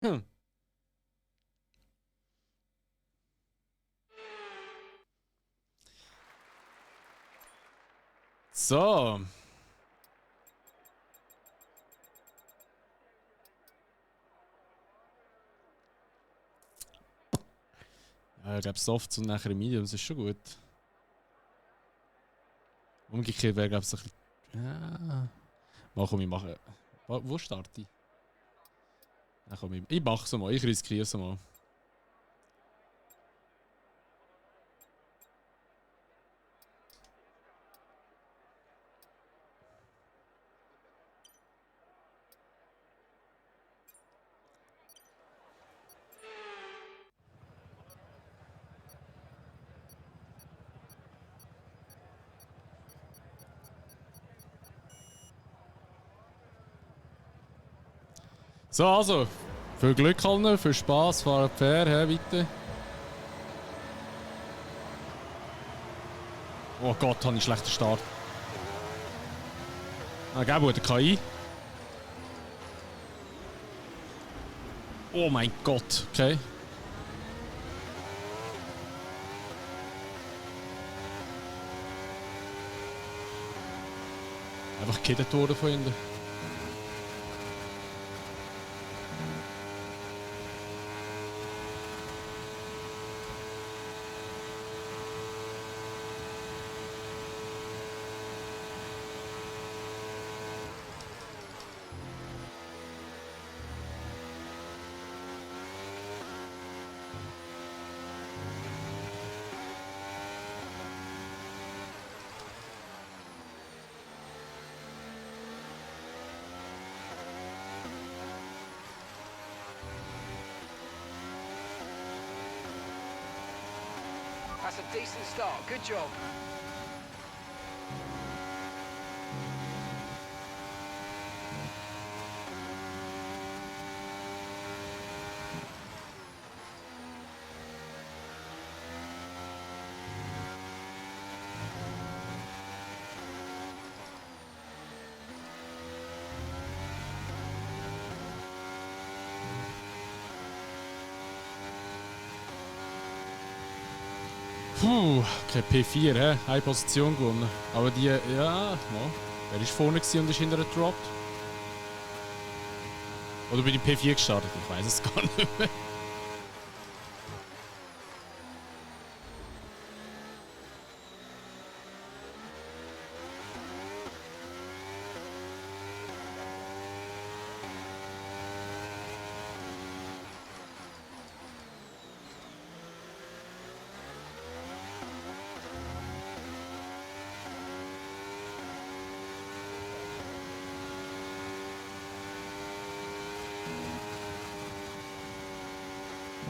Hm. So. Ich glaube, Softs und nachher Mediums ist schon gut. Umgekehrt wäre, glaube ich, so ein bisschen. Ja. Mal komm, ich mache. Wo starte ich? Ja, komm, ich mache es mal. Ich riskiere es mal. So, also. Viel Glück allen, viel Spaß, fahrt fair, weiter. Oh Gott, habe ich einen schlechten Start. Ah, gell, der KI. Oh mein Gott, okay. Einfach gekiddet worden von hinten. That's a decent start. Good job. Puh, okay, P4, hä? Eine Position gewonnen. Aber die, ja, no. Wer ist vorne gewesen und ist hinterher gedroppt? Oder bin ich P4 gestartet? Ich weiß es gar nicht mehr.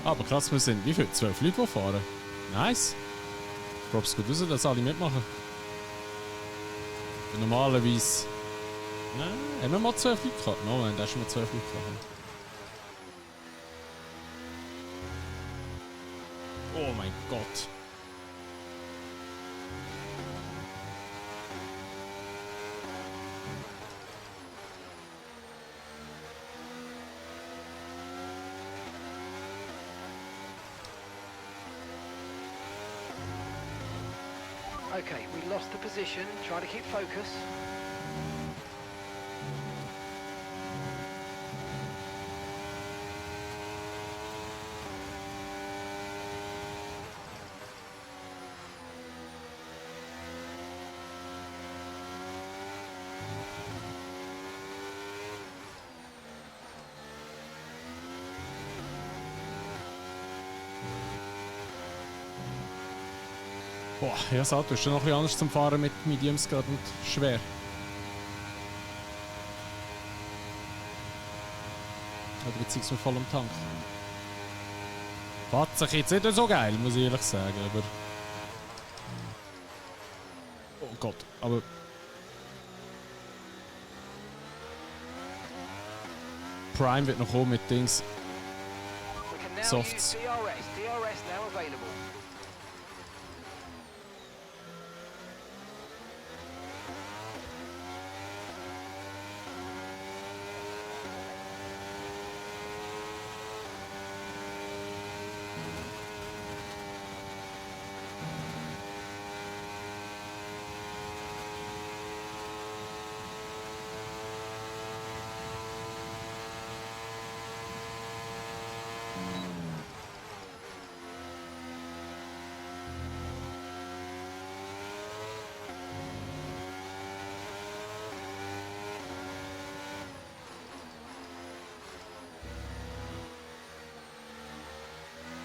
Aber krass, wir sind wie viel? 12 Leute, die fahren. Nice. Props gut raus, dass alle mitmachen. Und normalerweise. Nein, haben wir mal 12 Leute gehabt? No, wir haben auch schon mal 12 Leute gehabt. Oh mein Gott. Okay, we lost the position. Try to keep focus. Boah, ja, das Auto ist schon noch ein bisschen anders zum Fahren mit Mediums gerade und schwer. Oder beziehungsweise voll am Tank. Fährt sich jetzt nicht so geil, muss ich ehrlich sagen, aber... Oh Gott, aber... Prime wird noch kommen mit Dings. We can now Softs. use DRS. DRS now available.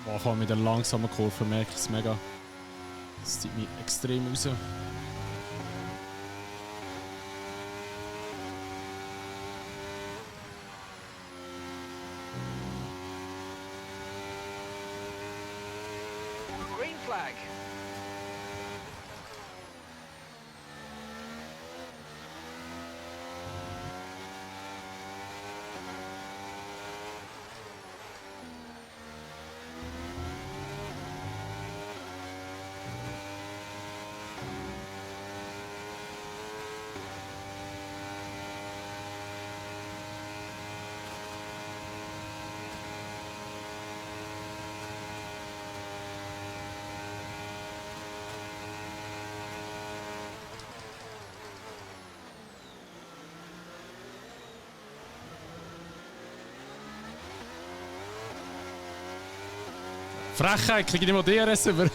Boah, vor allem mit der langsamen Kurve merke ich es mega. Das zieht mich extrem raus. Green flag. Frechheit, kriege ich nicht mal DRS über.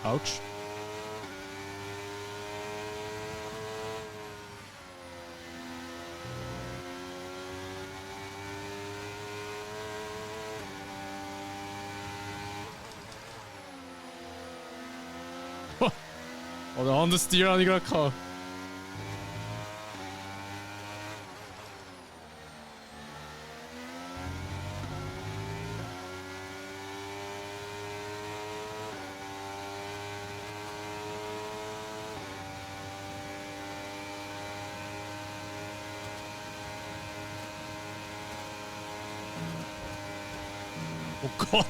Autsch. Oder ein anderes Tier hatte ich gerade gehabt. Oh Gott!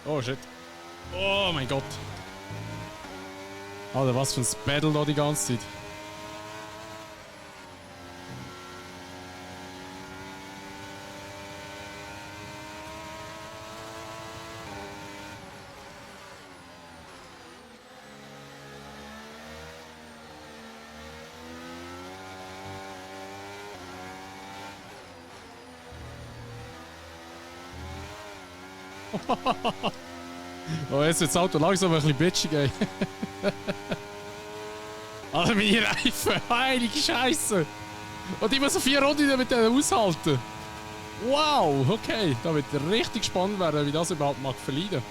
Oh shit. Oh mein Gott. Alter, was für ein Battle da die ganze Zeit. Oh, jetzt wird das Auto langsam ein bisschen bitchig, ey. Alter, meine Reifen, heilige Scheiße. Und ich muss so 4 Runden mit denen aushalten. Wow, okay. Da wird richtig spannend werden, wie das überhaupt mag verleiden.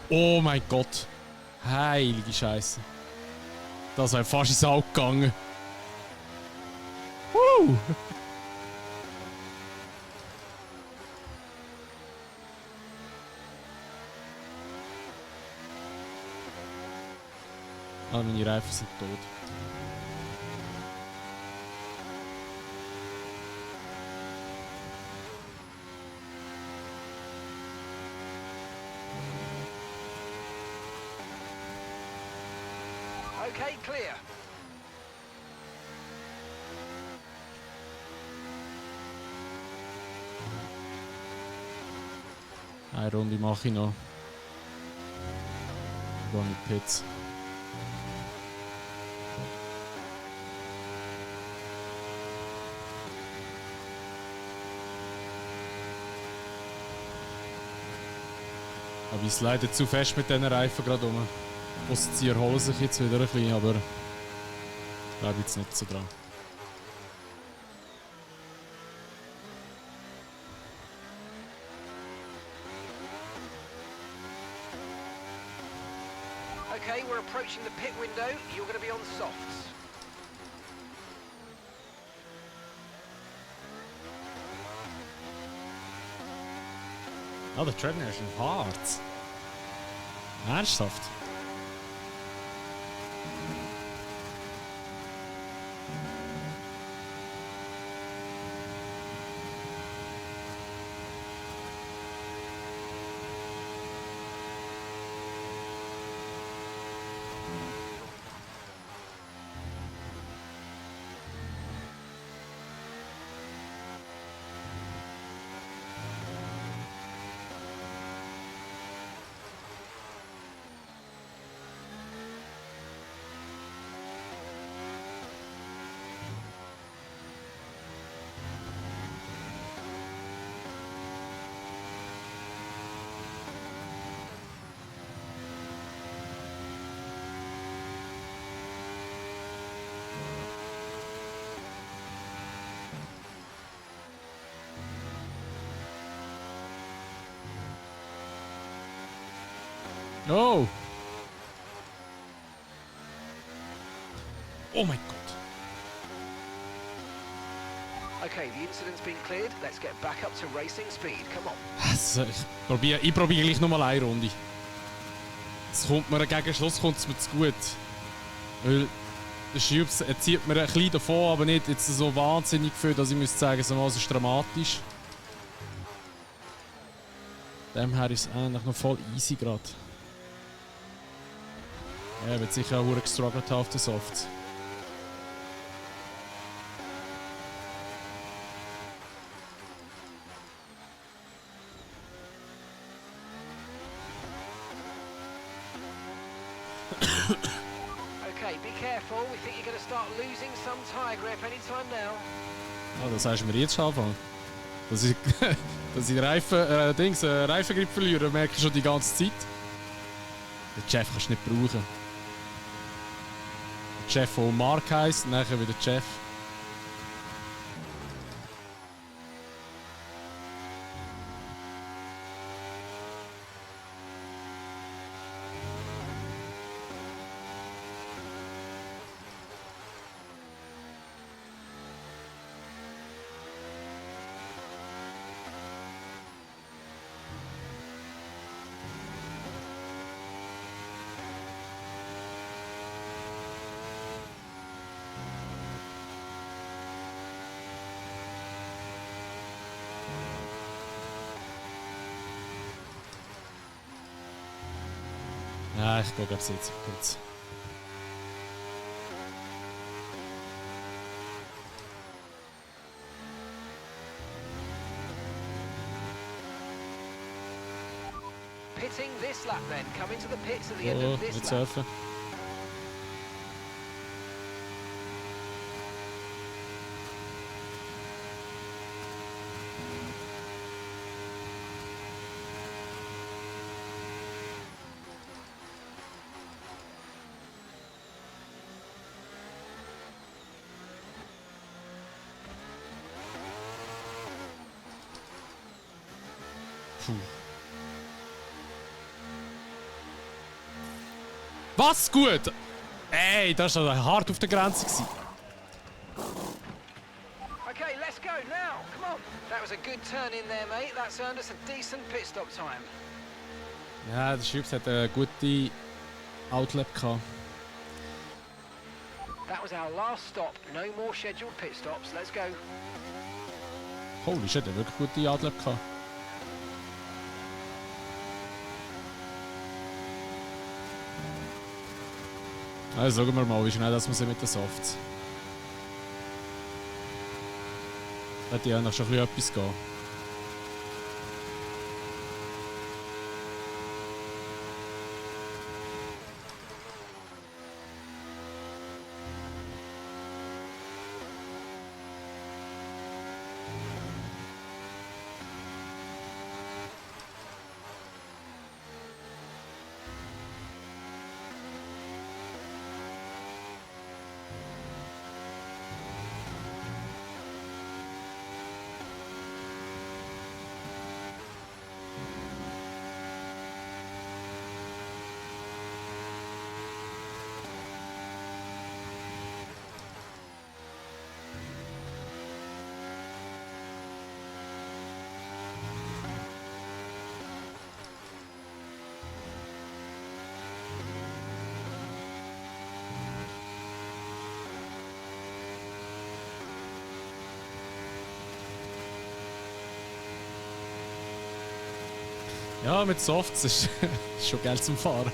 Oh mein Gott. Heilige Scheiße. Das wäre fast ins Auge gegangen. Ah, meine Reifen sind tot. Okay, clear. Eine Runde mache ich noch. Gehe in die Pits. Aber ich slide zu fest mit diesen Reifen gerade um. Sie erholen sich jetzt wieder ein bisschen, aber ich glaube jetzt nicht so dran. Okay, we're approaching the pit window. You're going to be on softs. Ah, der Trainer ist ein Harz. Ernsthaft? Oh! Oh mein Gott! Okay, the incident's been cleared. Let's get back up to racing speed. Come on. Also, ich probiere gleich nochmal eine Runde. Es kommt mir gegen Schluss kommt's mir zu gut. Weil der Schubs zieht mir ein bisschen davon, aber nicht jetzt so wahnsinnig viel, dass ich müsste sagen, so es ist dramatisch. Dem her ist es eigentlich noch voll easy gerade. Er wird sicher auch gestruggelt auf den Softs. Okay, be careful. We think you're going to start losing some tyre grip anytime now. Ah, das sagst du mir jetzt schon anfangen. Dass ich Reifengrip verliere, merke ich schon die ganze Zeit. Den Jeff kannst du nicht brauchen. Der Jeff, der Mark heisst, nachher wieder Jeff. Ja, ich gehe jetzt kurz. Pitting this lap then. Come into the pits at the end Oh, of this nicht lap. surfen. Puh. Was gut? Ey, das war hart auf der Grenze gewesen. Okay, let's go now. Come on. That was a good turn in there, mate. That's earned us a decent pit stop time. Ja, der Schütz hat eine gute Outlap gehabt. That was our last stop. No more scheduled pit stops. Let's go. Holy shit, der hat wirklich gute Outlap gehabt. Also schauen wir mal, wie schnell das wir sind mit den Softs. Da hätte ja noch schon ein bisschen etwas gehen. Ja, mit Softs ist schon geil zum Fahren.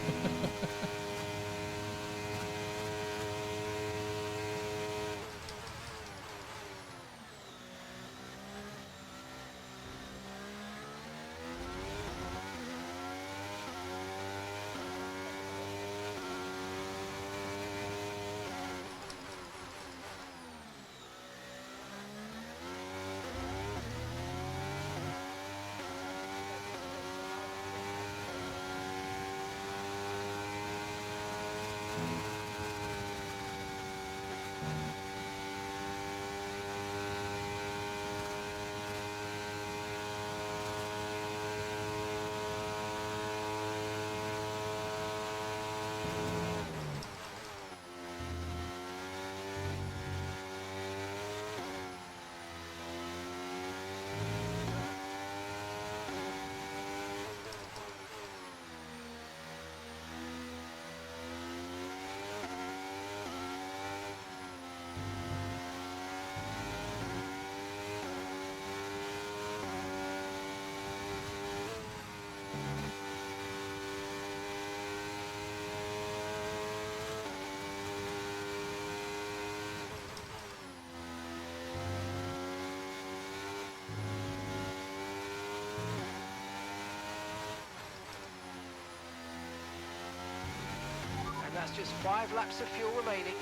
And that's just 5 laps of fuel remaining.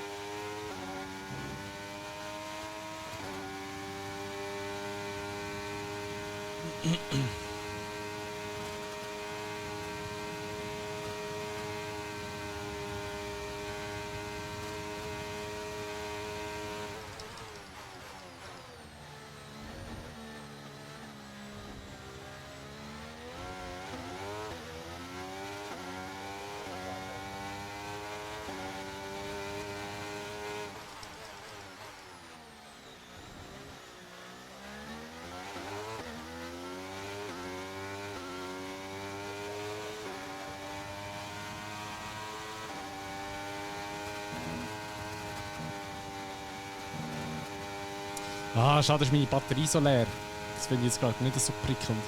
Ah, schade, ist meine Batterie so leer. Das finde ich jetzt gerade nicht so prickelnd.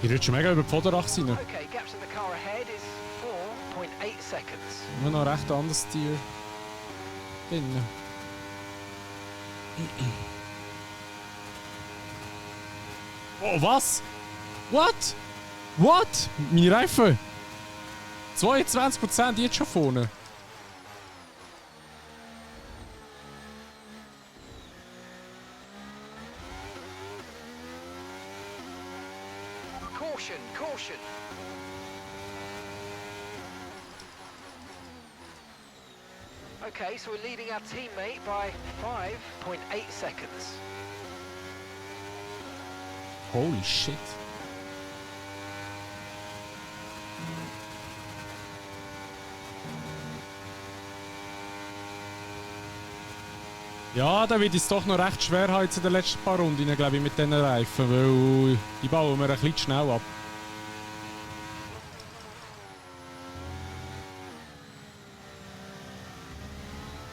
Ich rutsche mega über die Vorderachse rein. Okay, gap to the car ahead is 4.8 seconds. Nur noch recht anderes Tier. Drin. Oh, was? What? What? Meine Reifen? 22% jetzt schon vorne. Caution, caution. Okay, so we're leading our teammate by 5.8 seconds. Holy shit. Ja, da wird es doch noch recht schwer haben in den letzten paar Runden, glaube ich, mit diesen Reifen, weil die bauen wir ein bisschen schnell ab.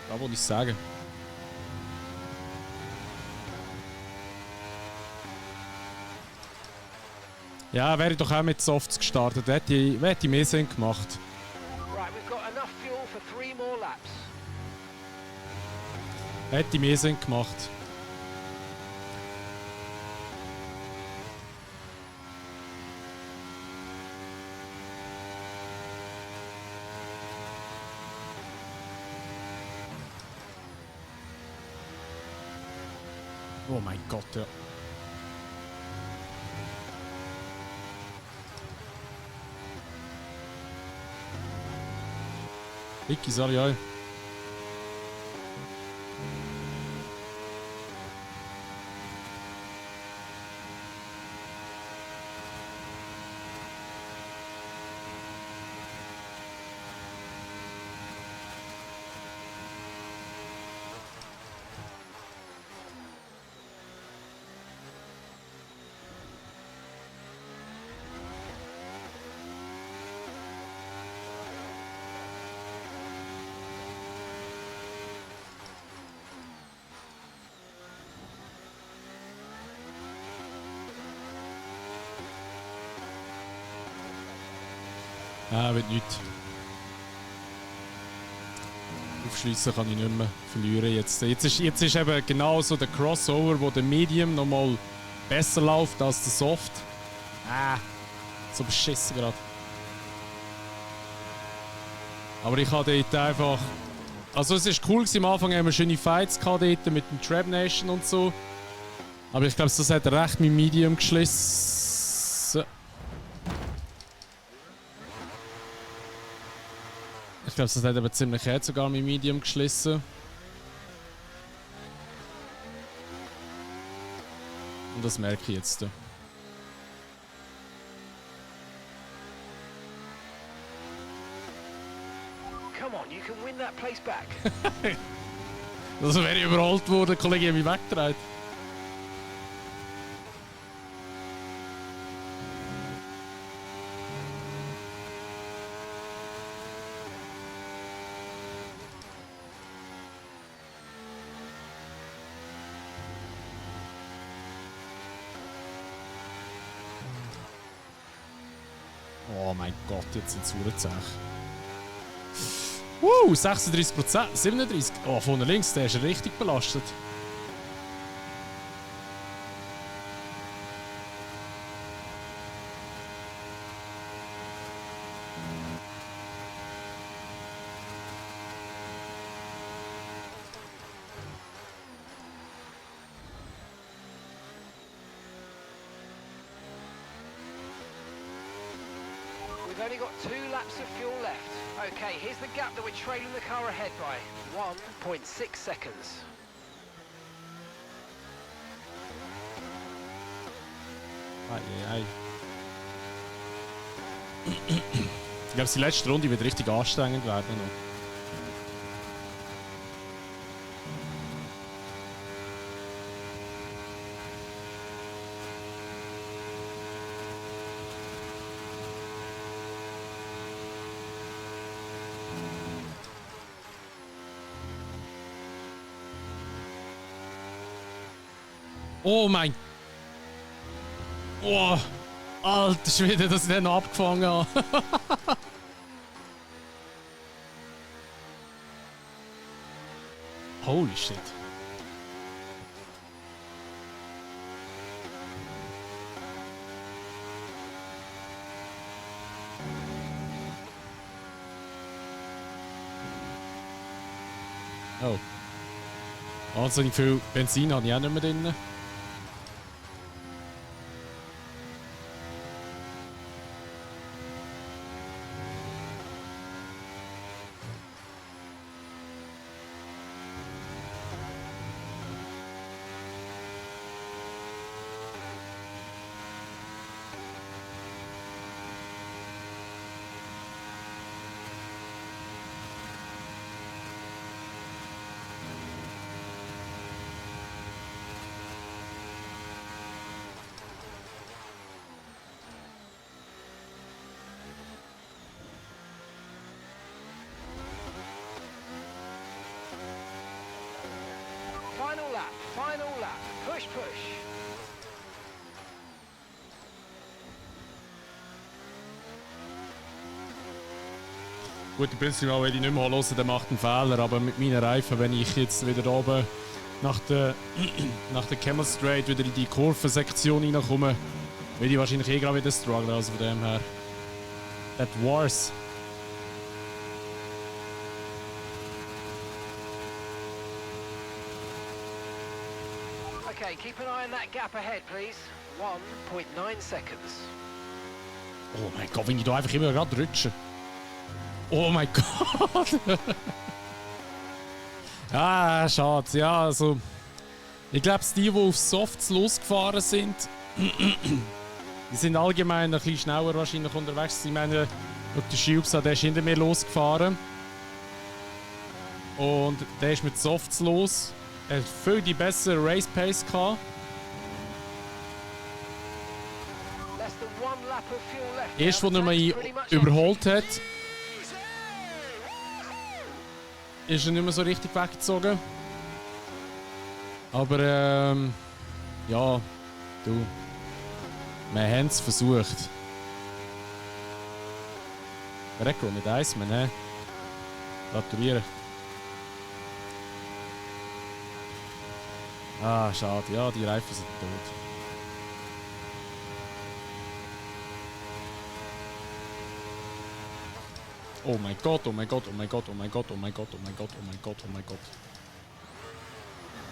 Da wollte ich sagen. Ja, wäre ich doch auch mit Softs gestartet, hätte ich mehr Sinn gemacht. Right, we've got enough fuel for 3 more laps. Hätte mehr Sinn gemacht. Oh mein Gott, ja. Vicky, sag ich auch. Wird nichts. Aufschliessen kann ich nicht mehr verlieren jetzt. Jetzt ist eben genau so der Crossover, wo der Medium nochmal besser läuft als der Soft. So beschissen gerade. Aber ich habe dort einfach... Also es ist cool gewesen, am Anfang haben wir schöne Fights gehabt dort mit dem Trap Nation und so. Aber ich glaube, das hat recht mit Medium geschlissen. Ich glaube, das hat aber ziemlich hart sogar mit Medium geschlissen. Und das merke ich jetzt. Come on, you can win that place back. Also wäre ich überholt worden, der Kollege hat mich weggetragen. Oh mein Gott, jetzt sind es Uhrenzeichen. 36%, 37%. Oh, vorne links, der ist richtig belastet. We've only got 2 laps of fuel left. Okay, here's the gap that we're trailing the car ahead by. 1.6 seconds. Ich glaube, die letzte Runde wird richtig anstrengend werden. Oh mein... Oh, Alter Schwede, dass ich den noch abgefangen habe. Holy shit. Oh. Wahnsinnig viel Benzin habe ich auch nicht mehr drin. Final lap. Push, push. Gut, im Prinzip auch, wenn ich nicht mehr hören, der macht einen Fehler, aber mit meinen Reifen, wenn ich jetzt wieder oben nach der Camel Straight wieder in die Kurvensektion reinkomme, will ich wahrscheinlich eh gerade wieder strugglen, also von dem her. That wars. Okay, keep an eye on that gap ahead, please. 1.9 seconds. Oh mein Gott, wenn ich da einfach immer gerade rutsche. Oh mein Gott. Ah, schade. Ja, also... Ich glaube, die auf Softs losgefahren sind, die sind allgemein ein bisschen schneller wahrscheinlich unterwegs. Ich meine, der Schiubsa, der ist hinter mir losgefahren. Und der ist mit Softs los. Er hat viel die bessere Race Pace gehabt. Erst, als er mich überholt hat, ist er nicht mehr so richtig weggezogen. Aber ja, du, wir haben es versucht. Rekord mit Iceman, ne? Gratuliere. Ah, schade. Ja, die Reifen sind tot. Oh mein Gott, oh mein Gott, oh mein Gott, oh mein Gott, oh mein Gott, oh mein Gott, oh mein Gott, oh mein Gott.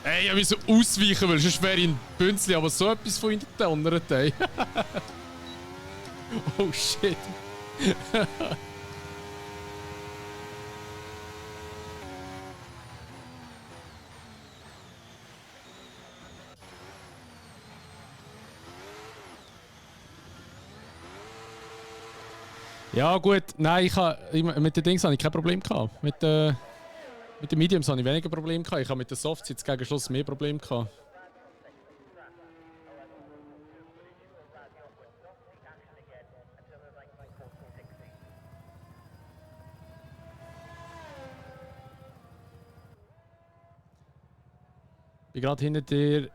Ey, ich will so ausweichen, weil sonst wäre ich ein Bünzli, aber so etwas von hinten donnert, ey. Oh shit. Ja gut, nein, mit den Dings habe ich kein Problem gehabt. Mit den Mediums habe ich weniger Probleme gehabt. Ich habe mit den Softs jetzt gegen Schluss mehr Probleme gehabt. Ich war gerade hinter dir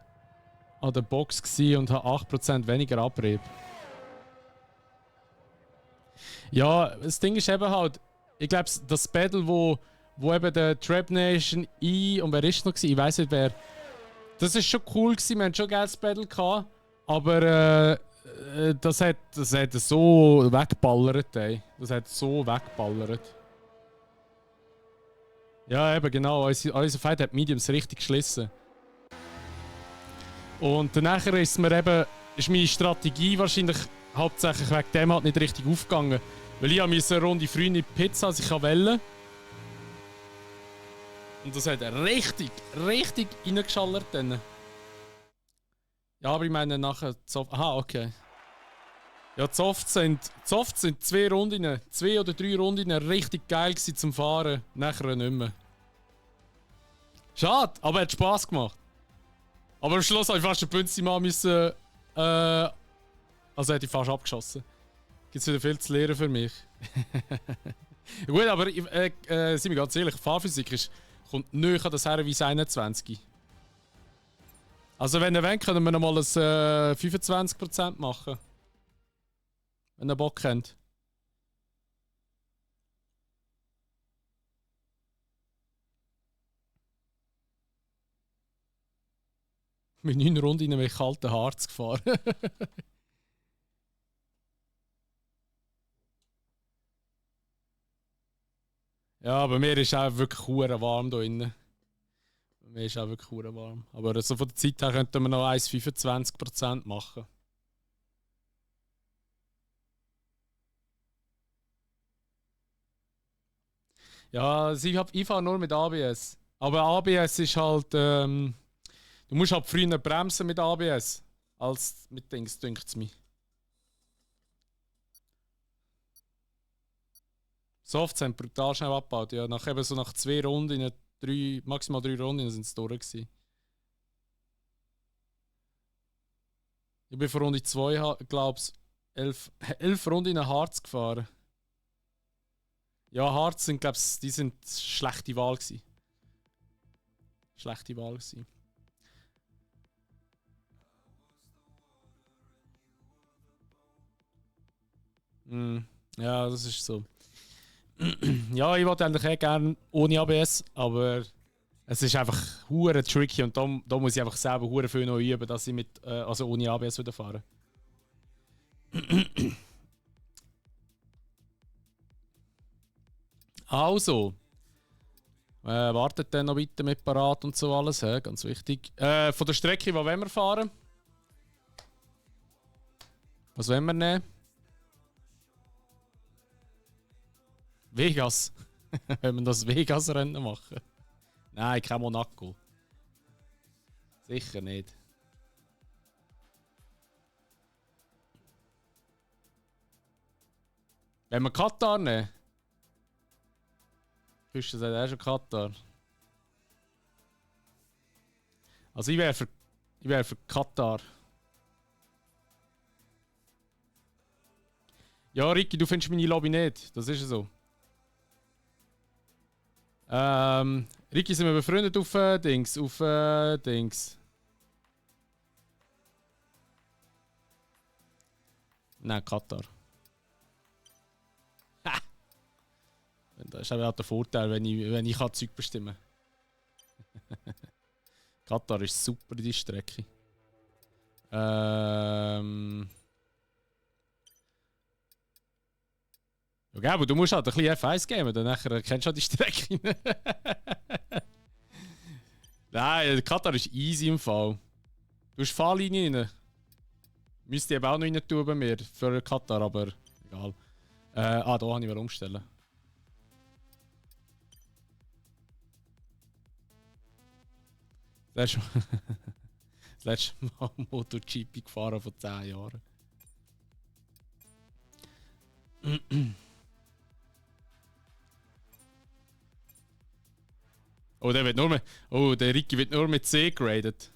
an der Box und habe 8% weniger Abrieb. Ja, das Ding ist eben halt, ich glaube, das Battle, wo eben der Trap Nation und wer ist noch gewesen? Ich weiß nicht wer. Das ist schon cool gewesen, wir hatten schon ein geiles Battle gehabt, aber das hat so weggeballert, ey. Das hat so weggeballert. Ja, eben genau, unser Fight hat Mediums richtig geschlissen. Und danach ist meine Strategie wahrscheinlich hauptsächlich wegen dem halt nicht richtig aufgegangen. Weil ich musste eine Runde früh in die Pizza, als ich wollte. Und das hat richtig reingeschallert dann. Ja, aber ich meine nachher Soft. Aha, okay. Ja, die Softs sind 2 oder 3 Runden richtig geil gewesen zum Fahren. Nachher nicht mehr. Schade, aber hat Spass gemacht. Aber am Schluss habe ich fast den Bünzli-Mann müssen. Also hätte ich fast abgeschossen. Gibt es wieder viel zu lernen für mich. Gut, aber sind wir ganz ehrlich, Fahrphysik kommt näher an das her wie 21. Also wenn ihr wollt, können wir noch mal ein 25% machen. wenn ihr Bock habt. Mit 9 Runden in einem kalten Harz gefahren. Ja, bei mir ist auch wirklich hure warm hier innen. Bei mir ist auch wirklich hure warm. Aber so von der Zeit her könnten wir noch 1,25% machen. Ja, also ich fahre nur mit ABS. Aber ABS ist halt. Du musst halt früher bremsen mit ABS. Als mit Dings, denkt es mir. Softs haben brutal schnell abgebaut. Ja, eben so nach 2 Runden, maximal 3 Runden sind es durch gewesen. Ich bin von Runde 2, glaube ich, 11 Runden in Harz gefahren. Ja, Harz sind, glaube ich, die sind schlechte Wahl gewesen. Schlechte Wahl gewesen. Ja, das ist so. Ja, ich wollte eigentlich gerne ohne ABS, aber es ist einfach hure tricky und da muss ich einfach selber hure viel noch üben, dass ich also ohne ABS wieder fahre. Also, wartet dann noch bitte mit parat und so alles, ganz wichtig. Von der Strecke, wo wollen wir fahren? Was wollen wir nehmen? Vegas. Wenn wir das Vegas-Rennen machen? Nein, kein Monaco. Sicher nicht. Wenn wir Katar nehmen? Fischer sagt, er ist schon Katar. Also ich wäre für Katar. Ja, Ricky, du findest meine Lobby nicht. Das ist so. Ricky, sind wir befreundet auf Dings? Auf Dings. Nein, Katar. Ha! Das ist auch der Vorteil, wenn ich Zeug bestimmen kann. Katar ist super, die Strecke. Okay, aber du musst halt ein bisschen F1 geben, dann kennst du halt die Strecke. Nein, Katar ist easy im Fall. Du hast Fahrlinie rein. Müsste ich eben auch noch rein tun bei mir für Katar, aber egal. Da kann ich umstellen. Das letzte Mal MotoGP gefahren vor 10 Jahren. Oh, der Ricky wird nur mit C geradet.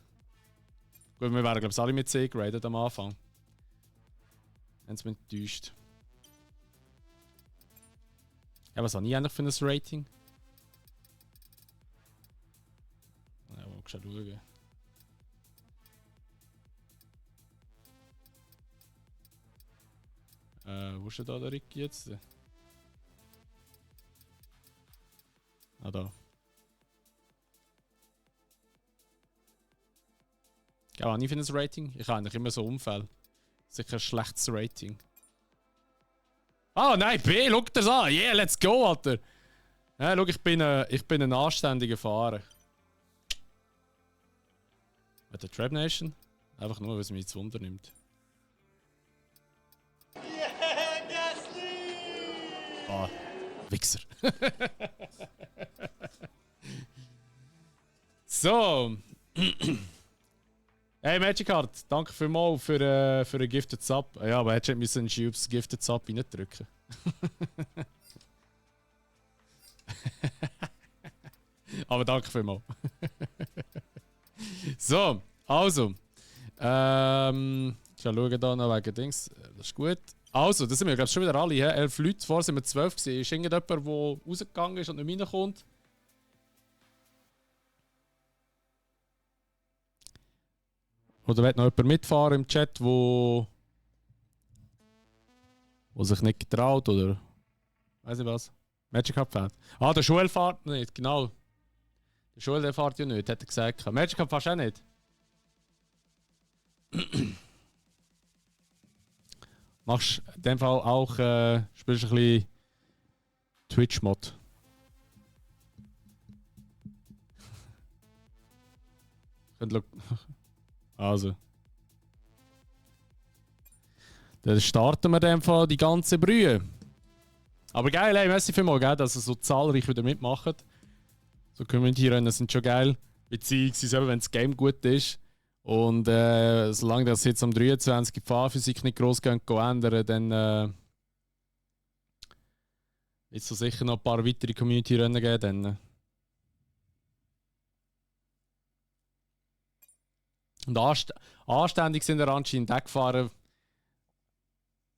Gut, wir wären, glaube ich, alle mit C geradet am Anfang. Haben sie mich enttäuscht. Ja, was habe ich eigentlich für ein Rating? Ja, mal schauen. Wo ist denn da der Ricky jetzt? Ah, da. Ja, was habe ich für ein Rating? Ich habe eigentlich immer so Unfälle. Sicher ein schlechtes Rating. Ah, nein, B, schau dir das an. Yeah, let's go, Alter. Ja, schau, ich bin ein anständiger Fahrer. Mit der Trap Nation? Einfach nur, weil es mich jetzt Wunder nimmt. Yeah, Gasly! Ah, Wichser. So. Hey Magicard, danke vielmals für einen Gifted Sub. Ja, aber hättest du einen Shubes Gifted Sub reindrücken. Aber danke vielmals. So, also. Schauen da noch wegen Dings. Das ist gut. Also, das sind wir, glaube ich, schon wieder alle. 11 Leute, vorher sind wir 12 gewesen. Ist irgendjemand, der rausgegangen ist und nicht reinkommt? Oder will noch jemand mitfahren im Chat, wo der sich nicht getraut oder weiß ich was. Magic Cup fährt. Ah, der Joel fährt nicht, genau. Der Joel der fährt ja nicht, hat er gesagt. Magic Cup fährst du auch nicht. Machst in dem Fall auch, spielst ein bisschen Twitch-Mod. Also. Dann starten wir in dem Fall die ganze Brühe. Aber geil, hey, merci vielmals, gell, dass ihr so zahlreich wieder mitmacht. So Community-Rennen sind schon geil. Beziehungsweise, wenn das Game gut ist. Und solange das jetzt am 23. die Fahrphysik nicht gross ändern, dann wird es so sicher noch ein paar weitere Community-Rennen geben. Dann. Und anständig sind wir anscheinend auch gefahren,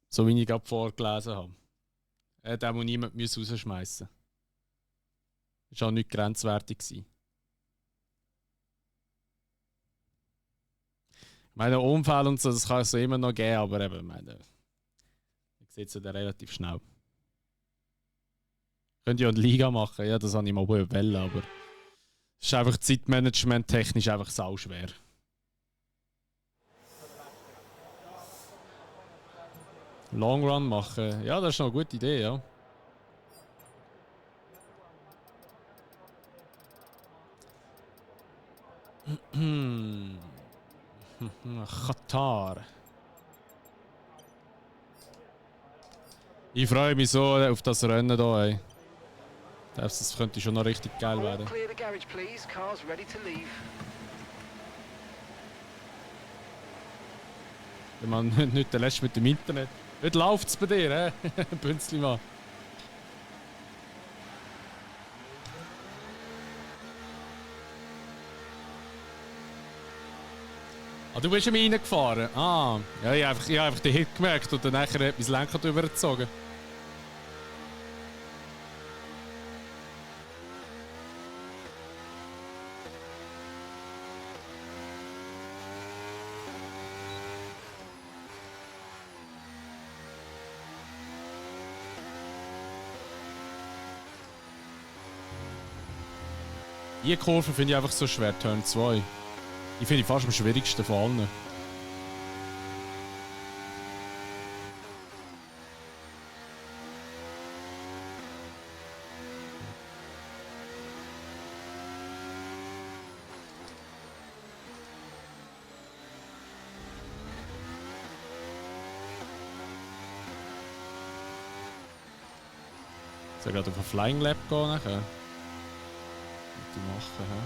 so wie ich gerade vorgelesen habe. Den muss niemand rausschmeißen. Das war auch nicht grenzwertig. Ich meine, Unfälle und so, das kann es immer noch geben, aber eben, ich meine, ich sehe es ja relativ schnell. Könnt ihr ja eine Liga machen, ja, das habe ich mal wollen, aber es ist einfach Zeitmanagement technisch einfach sau schwer. Long Run machen, ja, das ist noch eine gute Idee, ja. Katar. Ich freue mich so auf das Rennen hier, ey. Das könnte schon noch richtig geil werden. Clear the garage, please. Cars ready to leave. Wenn man nicht der Letzte mit dem Internet. Nicht läuft's bei dir, hä? Bünzli mal. Ah, du bist in mich reingefahren? Ah, ja, ich habe einfach den Hit gemerkt und dann nachher hat mein Lenker drüber gezogen. Die Kurve finde ich einfach so schwer, Turn 2. Ich finde fast am schwierigsten von allen. Soll ich gerade auf ein Flying Lab gehen nachher? Die machen, hä?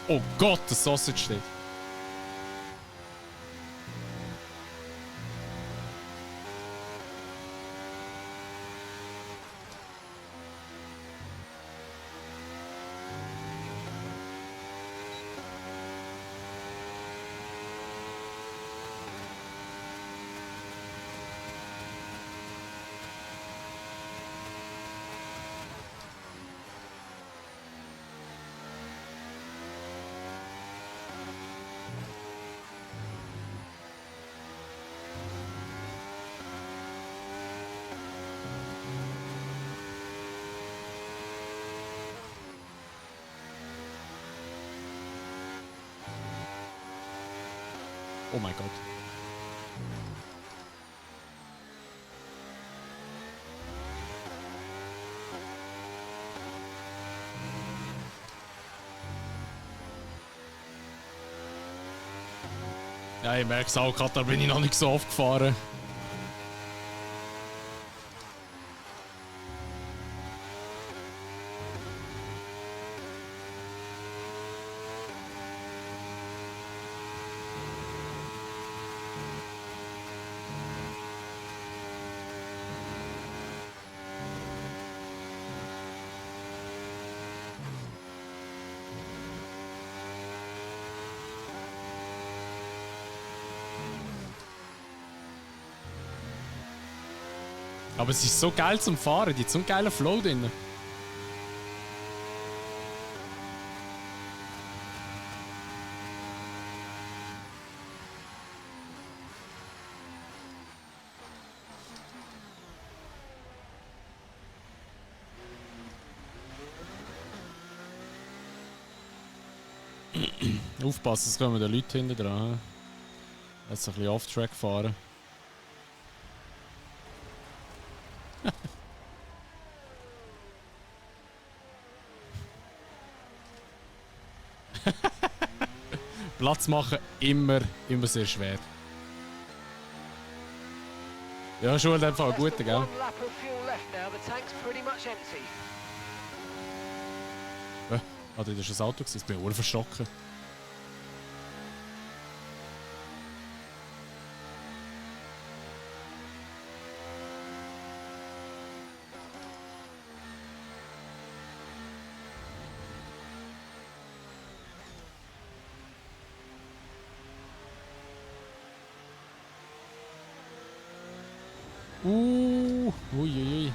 Oh Gott, das Sausage steht. Oh mein Gott. Ja, ich merke es auch gerade, da bin ich noch nicht so oft gefahren. Aber es ist so geil zum Fahren, die hat so einen geilen Flow drin. Aufpassen, es kommen da Leute hinten dran. Jetzt ein bisschen off-track fahren. Platz machen immer sehr schwer. Ja, schon einfach ein guter, gell? Hat das schon ein Auto gewesen? Ich bin auch verschrocken. Uiuiui.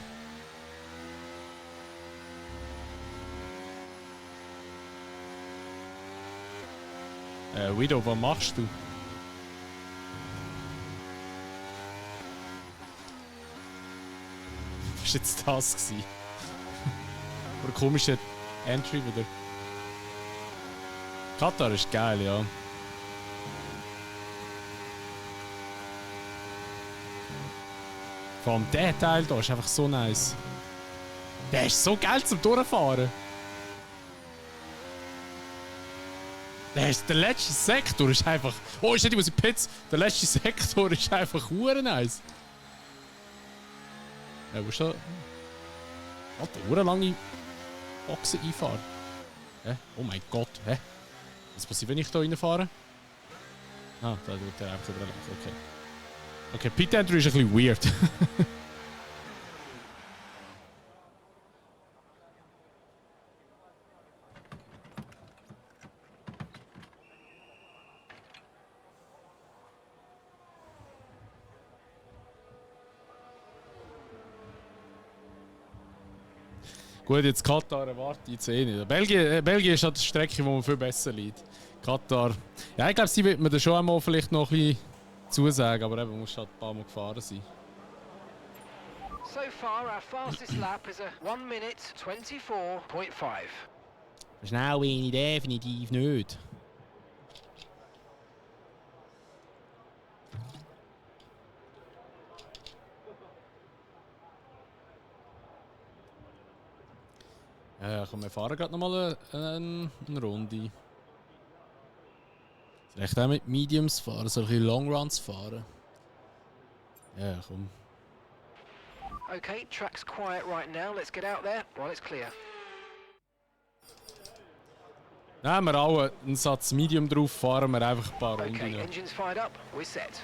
Widow, was machst du? Was war jetzt das gewesen? Oder komische Entry wieder. Katar ist geil, ja. Vor allem der Teil hier ist einfach so nice. Der ist so geil zum Durchfahren. Der letzte Sektor ist einfach... Oh, ich muss in die Pits. Der letzte Sektor ist einfach hure nice. Ja, wo ist da? Alter, hure lange Boxen einfahren. Hä? Oh mein Gott, hä? Was passiert, wenn ich da reinfahre? Ah, da tut er einfach überlaufen, okay. Okay, Pit Entry ist ein bisschen weird. Gut, jetzt Katar erwarte ich jetzt eh nicht. Belgien ist halt die Strecke, wo man viel besser liegt. Katar. Ja, ich glaube, sie wird mir da schon einmal vielleicht noch ein bisschen zusagen, aber eben muss halt ein paar Mal gefahren sein. So far, our fastest lap is a 1 minute 24.5. Schnell wenig, definitiv nicht. Ja, komm, wir fahren gerade nochmal eine Runde. Vielleicht auch mit Mediums fahren, so ein bisschen Long Runs fahren. Ja, komm. Okay, track's quiet right now. Let's get out there while it's clear. Nehmen wir auch einen Satz Medium drauf, fahren wir einfach ein paar Runden. Okay, engines fired up. We're set.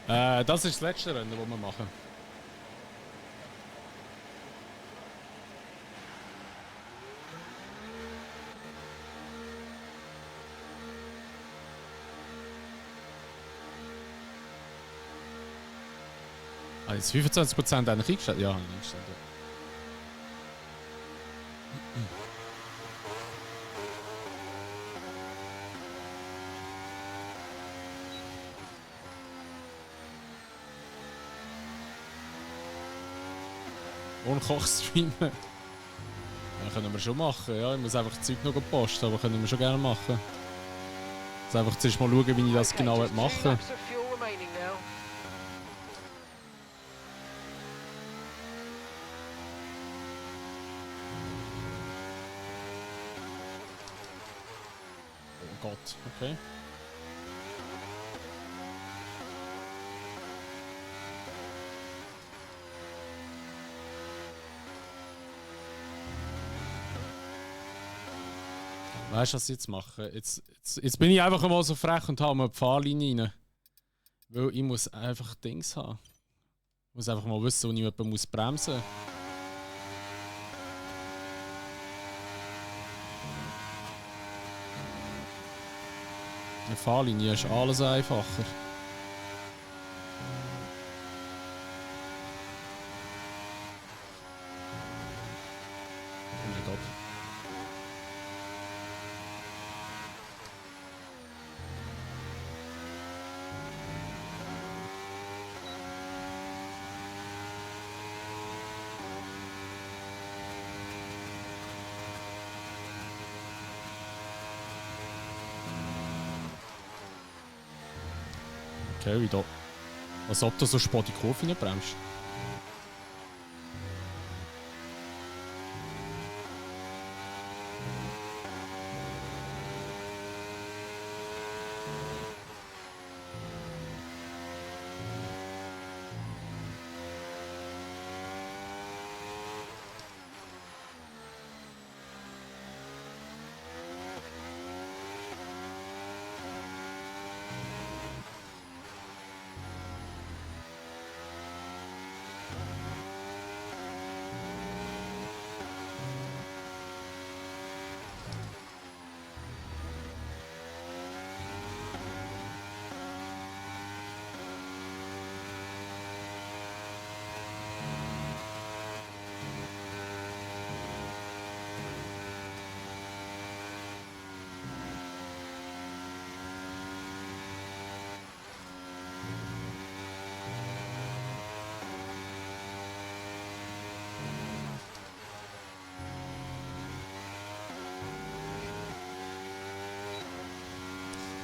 Das ist das letzte Rennen, das wir machen. Ah, jetzt 25% eigentlich eingestellt? Ja, eingestellt. Und Koch streamen. Ja, können wir schon machen. Ja, ich muss einfach das Zeug noch posten, aber können wir schon gerne machen. Jetzt einfach zuerst mal schauen, wie ich das genau mache. Oh Gott, okay. Weißt du, was ich jetzt mache? Jetzt bin ich einfach mal so frech und habe eine Pfahllinie rein. Weil ich muss einfach Dings haben. Ich muss einfach mal wissen, wo ich jemanden bremsen muss. Eine Fahrlinie ist alles einfacher. Okay, wie da. Als ob du so spät die Kurve reinbremst.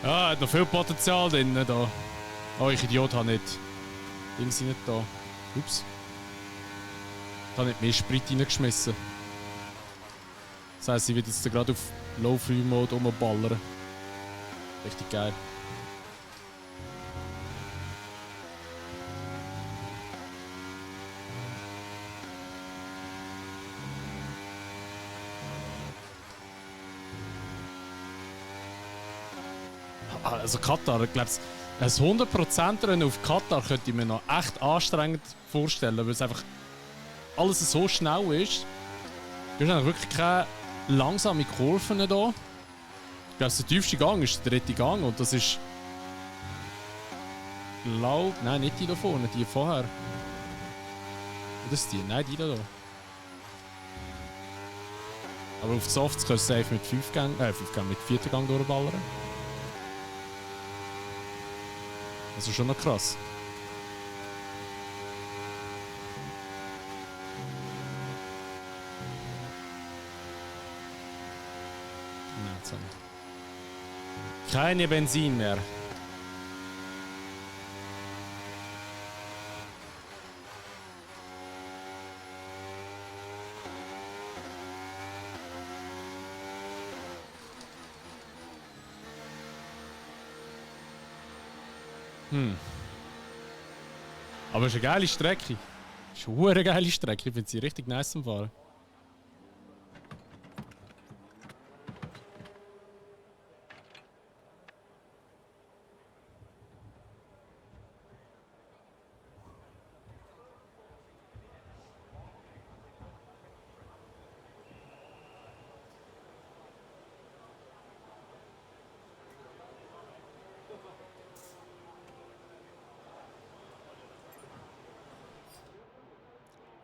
Ja, hat noch viel Potenzial drin da. Oh, ich Idiot habe nicht. Dings nicht da. Ups. Ich habe nicht mehr Sprit reingeschmissen. Das heisst, ich werde jetzt gerade auf Low-Free-Mode rumballern. Richtig geil. Also Katar, ich glaube, ein 100% Rennen auf Katar könnte ich mir noch echt anstrengend vorstellen, weil es einfach alles so schnell ist. Du hast eigentlich wirklich keine langsame Kurven hier. Ich glaube, der tiefste Gang ist der dritte Gang und das ist... Nein, nicht die da vorne, die vorher. Oder ist die? Nein, die da. Aber auf die Softs kannst du safe mit 5 Gängen, mit 4. Gang durchballern. Das ist schon noch krass. Keine Benzin mehr. Aber es ist eine geile Strecke. Es ist eine geile Strecke. Ich finde sie richtig nice zum Fahren.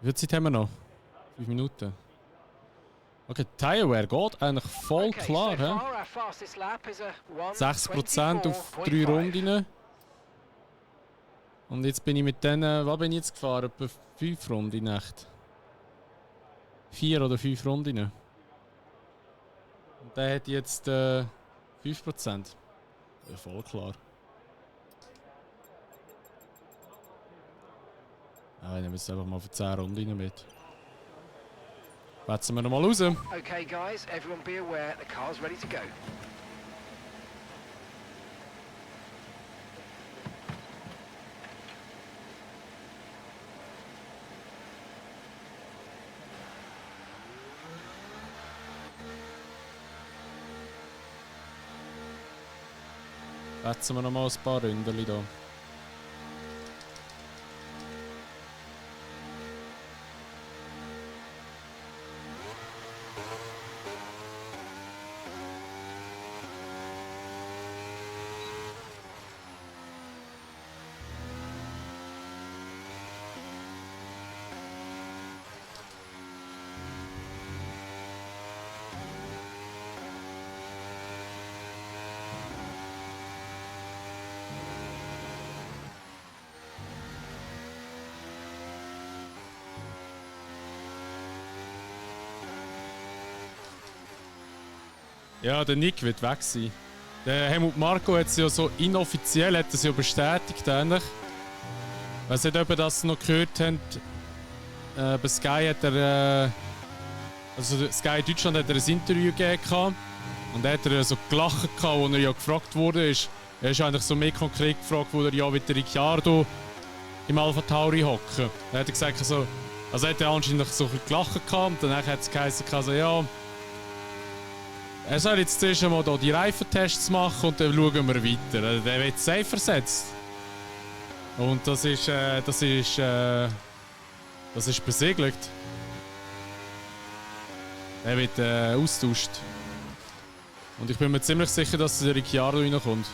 Wie viel Zeit haben wir noch? 5 Minuten. Okay, Tireware geht eigentlich voll klar, hä? 6% auf 3 Runden. Und jetzt bin ich mit denen, was bin ich jetzt gefahren? Etwa 5 Runden echt. 4 oder 5 Runden. Und der hat jetzt 5%. Ja, voll klar. Ja, ich nehme jetzt einfach mal für 10 Runden mit. Wetzen wir noch mal raus. Okay, guys, everyone be aware, the car's ready to go. Wetzen wir noch mal ein paar Runden hier. Ja, der Nick wird weg sein. Der Helmut Marko hat es ja so inoffiziell hat es ja bestätigt eigentlich. Ich weiß nicht, ob ihr das noch gehört habt. Bei Sky hat er... also Sky Deutschland hat er ein Interview gegeben. Und da hat er so gelacht, wo er ja gefragt wurde. Er ist eigentlich so mehr konkret gefragt, wo er ja mit der Ricciardo im Alpha Tauri hocken. Da hat er gesagt, also hat er anscheinend so ein bisschen gelacht und danach hat es geheißen, also, ja, er soll jetzt zuerst einmal hier die Reifentests machen und dann schauen wir weiter. Also, der wird safe versetzt. Und das ist besiegelt. Er wird austauscht. Und ich bin mir ziemlich sicher, dass der Ricciardo reinkommt.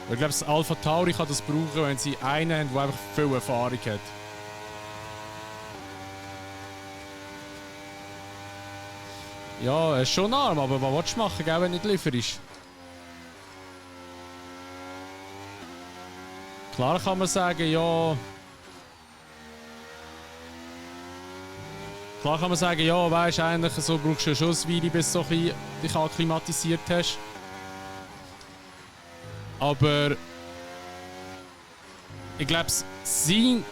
Ich glaube, das Alpha Tauri kann das brauchen, wenn sie einen haben, der einfach viel Erfahrung hat. Ja, er ist schon arm, aber was willst du machen, wenn du nicht lieferst? Klar kann man sagen, ja... Klar kann man sagen, ja, weißt du, eigentlich so brauchst du schon eine Weile, bis du so ein dich akklimatisiert hast. Aber... ich glaube, sein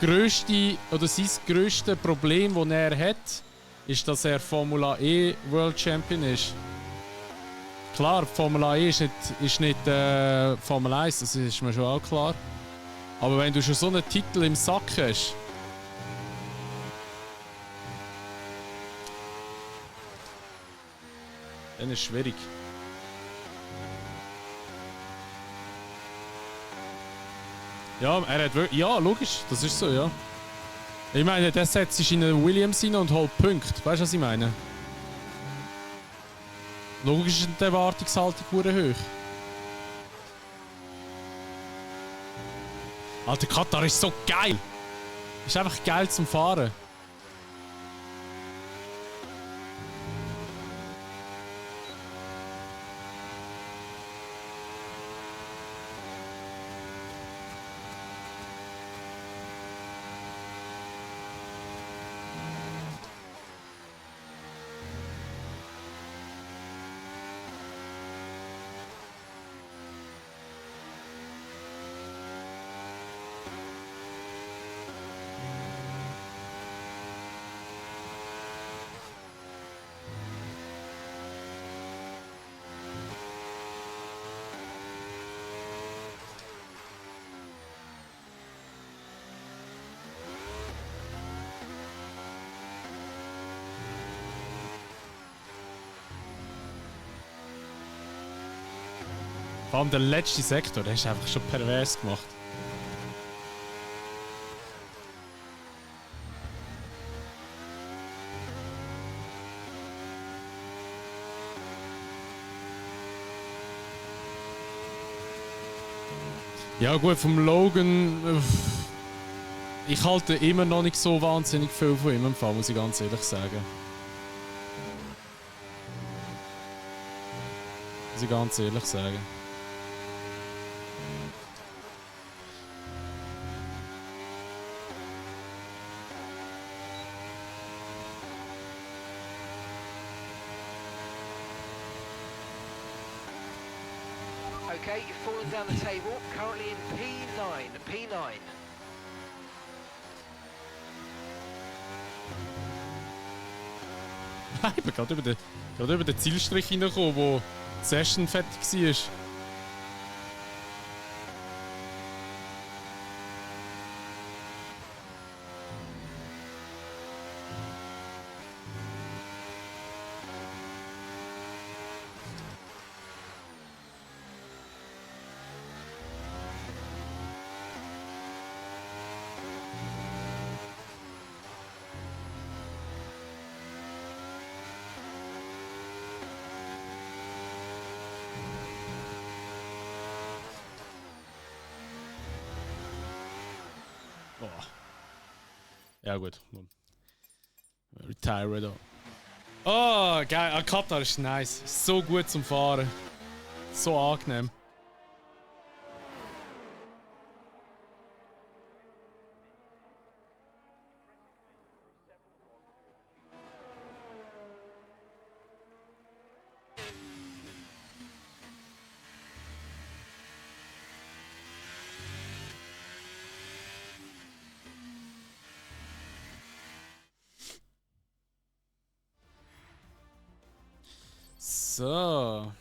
grösstes Problem, das er hat, ist, dass er Formula E World Champion ist. Klar, Formula E ist nicht Formel 1, das ist mir schon auch klar. Aber wenn du schon so einen Titel im Sack hast, dann ist es schwierig. Ja, er hat wirklich... ja, logisch, das ist so, ja. Ich meine, der setzt sich in einen Williams rein und holt Punkte. Weißt du, was ich meine? Logisch ist die Erwartungshaltung sehr hoch. Alter, Katar ist so geil! Ist einfach geil zum Fahren. Vor allem der letzte Sektor, der ist einfach schon pervers gemacht. Ja gut, vom Logan... ich halte immer noch nicht so wahnsinnig viel von ihm im Fall, muss ich ganz ehrlich sagen. Muss ich ganz ehrlich sagen. Okay, you've fallen down the table, currently in P9. P9. Ich bin gerade über den Zielstrich hineingekommen, wo die Session fertig war. Oh. Ja gut. Retire da. Oh, geil. Katar ist nice. So gut zum Fahren. So angenehm. So.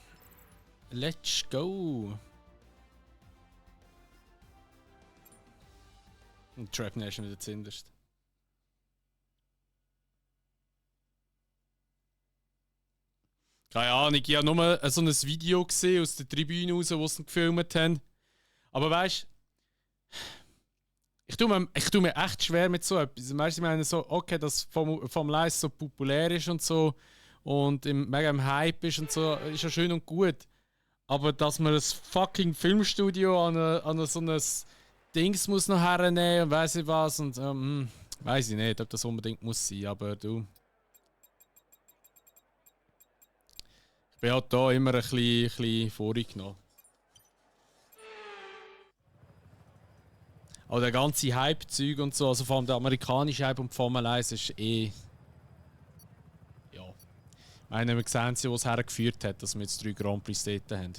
Let's go. Und Trap Nation wieder zuinterst. Keine Ahnung, ich habe nur so ein Video gesehen aus der Tribüne raus, wo sie gefilmt haben. Aber weißt du, ich tue mir echt schwer mit so etwas. Weißt du, ich meine so, okay, dass Formel 1 so populär ist und so und mega im Hype ist und so, ist ja schön und gut. Aber dass man ein fucking Filmstudio an so ein Dings muss noch hernehmen und weiss ich was und weiss ich nicht, ob das unbedingt muss sein, aber du. Ich bin halt da immer ein bisschen vorgenommen. Aber der ganze Hype-Zeug und so, also vor allem der amerikanische Hype und Formel 1 ist eh. Ja. Ich meine, wir sehen sie, wo es hergeführt hat, dass wir jetzt 3 Grand Prix dort haben.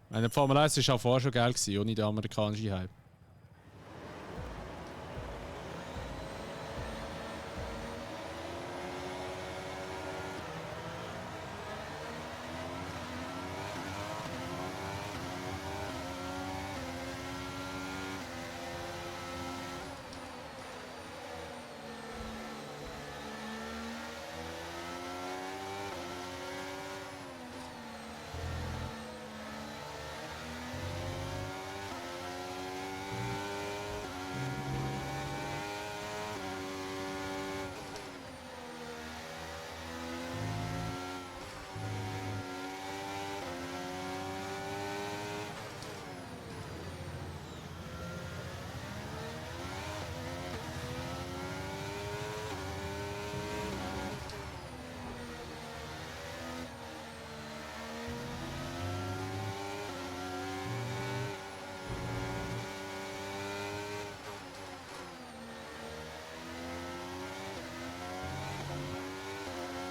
Ich meine, Formel 1 war auch vorher schon geil, ohne den amerikanischen Hype.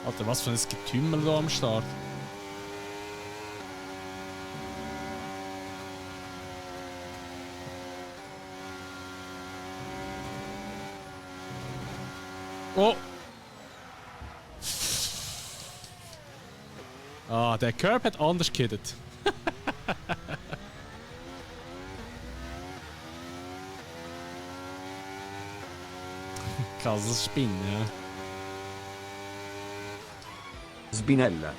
Alter, was für ein Getümmel da am Start. Oh! Ah, der Curb hat anders gekittet. Krasses Spinn, ja. Spinella.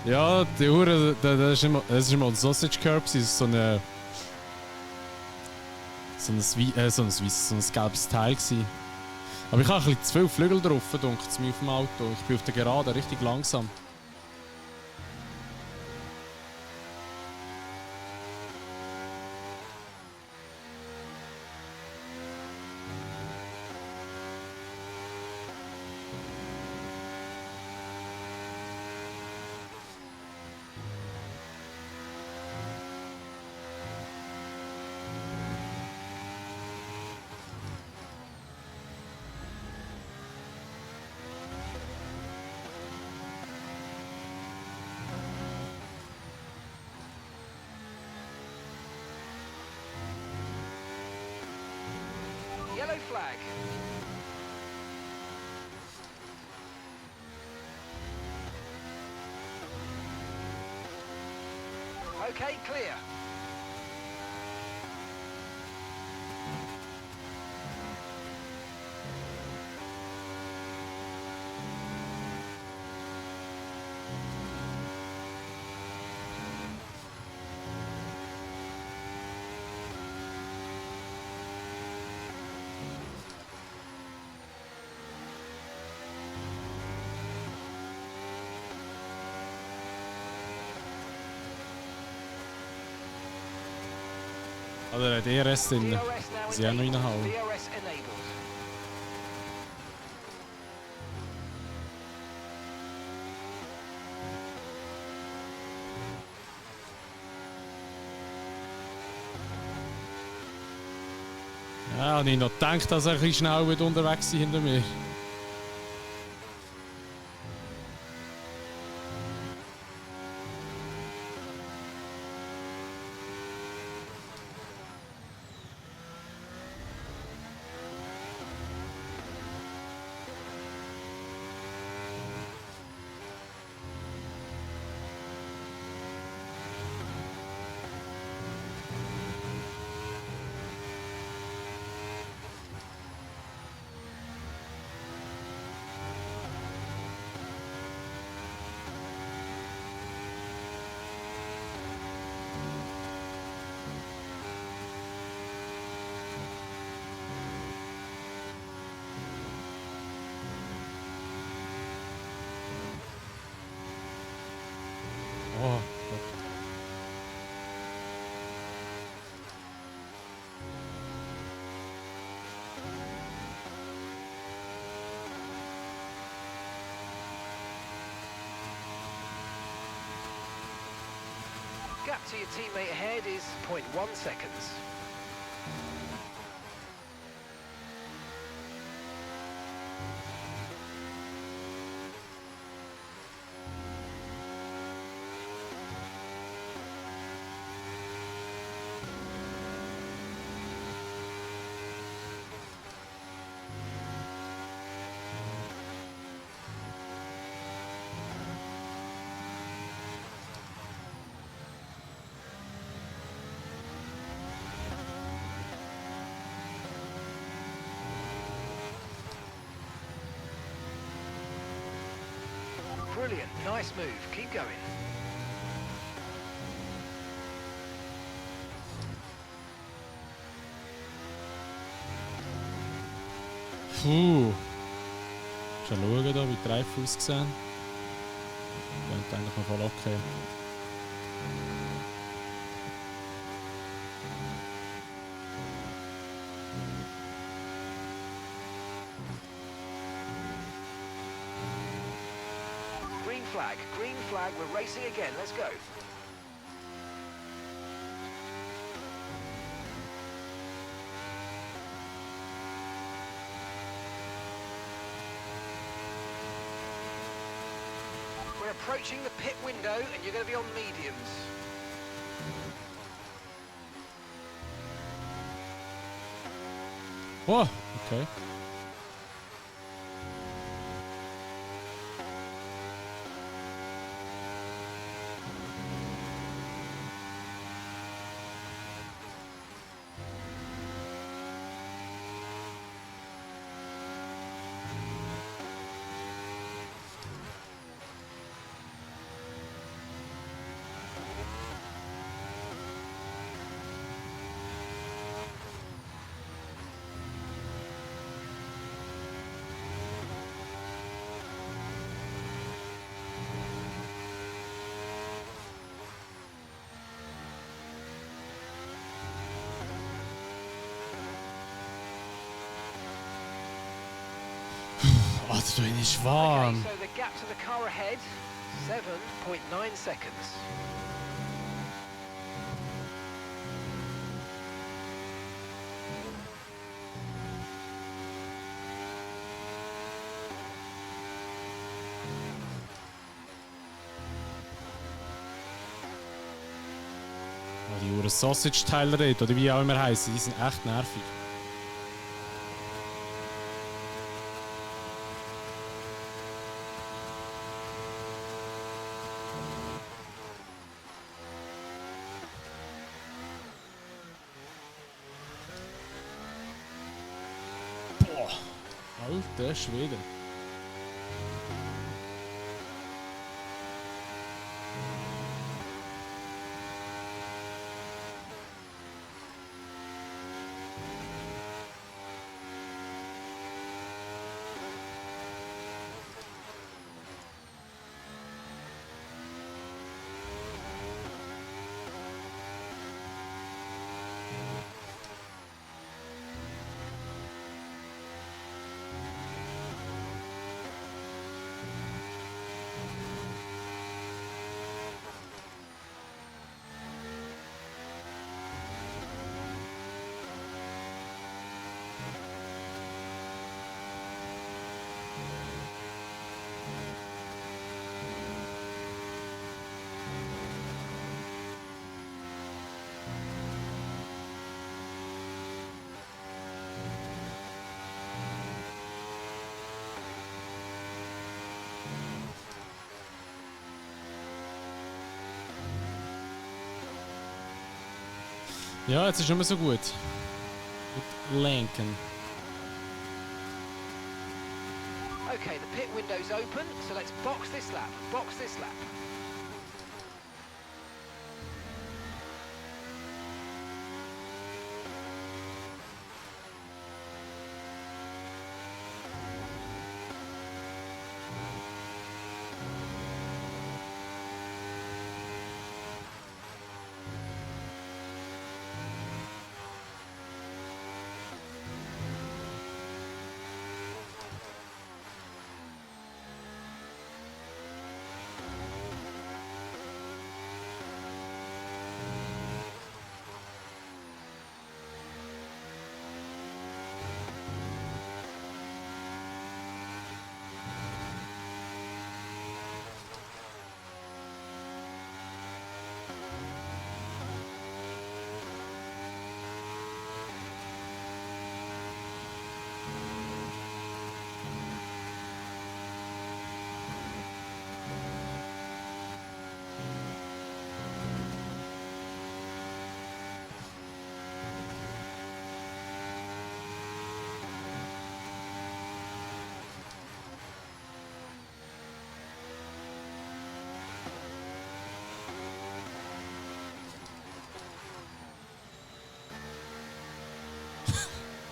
Ja, die Uhr, das ist immer ein Sausage Curb, das ist so ein gelbes Teil gewesen. Aber ich habe ein bisschen zu viele Flügel drauf, dunkt es mir auf dem Auto. Ich bin auf der Gerade richtig langsam. Yellow flag. Okay, clear. Also der DRS drin. DRS now Sie haben noch enabled. reinhauen. DRS enabled. Ja, und ich noch gedacht, dass er ein bisschen schnell wird unterwegs sein hinter mir. Gap to your teammate ahead is 0.1 seconds. Brilliant, nice move, keep going. Puh. Schon schauen, da, wie die Reifen aussehen. Könnte eigentlich noch voll okay. Green flag, we're racing again, let's go. We're approaching the pit window and you're going to be on mediums. Oh, okay. Oh, das ist warm. Okay, so the gap to the car ahead, 7.9 seconds. Oh, die Uhren Sausage-Teile dort, oder wie auch immer heißen, die sind echt nervig. Boah, alter Schwede. Ja, jetzt ist nicht mehr so gut. Mit Lenken. Okay, the pit window's open, so let's box this lap, box this lap.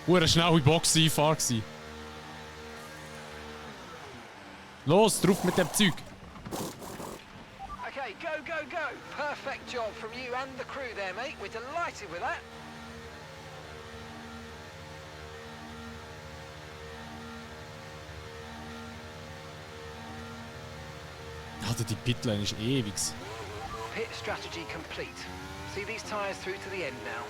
Eine schnelle Boxenfahrt gsi. Los, drauf mit dem Zeug. Okay, go, go, go. Perfect job from you and the crew there, mate. We're delighted with that. Alter, die Pitlane ist ewig. Pit strategy complete. See these tyres through to the end now.